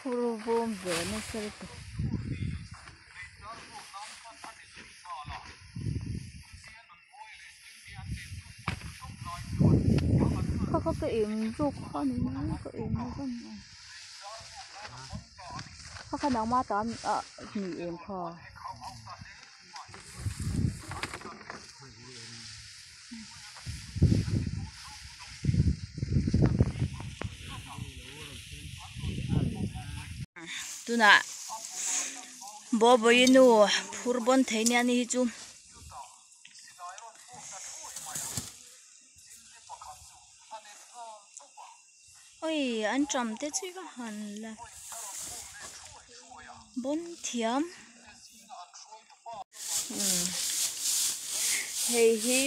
Phur vawm ve nasa lutuk. Kha kha ka em zawk kha a ni mai ka em zawk a kha kha nangma ta ah ni em kha. Tunah Bawbawii nu phur bawn thei nia ni hi chu. Oi an ṭam te chu i va han la bawn thiam umm hei hi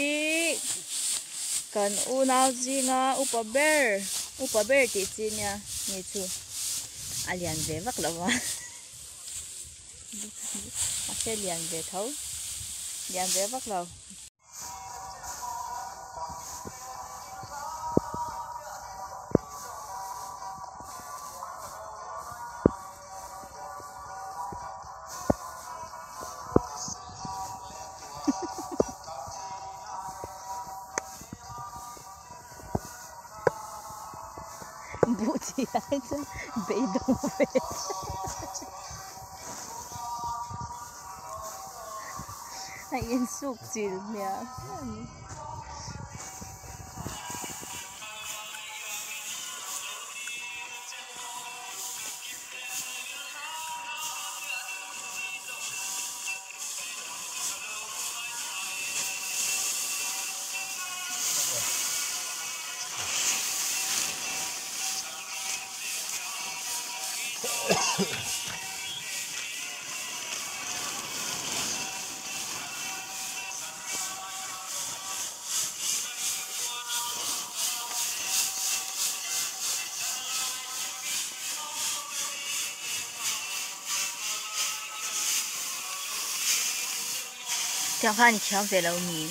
kan unau zinga upa ber upa ber tih chi nia ni chu a lian ve vak lo va. Mahse lian ve tho lian ve vak lo. Buh chi ai chuan beidawng ve a insuk chil hmiah hmiah a ni. Tiang khan i thiam ve lo mi.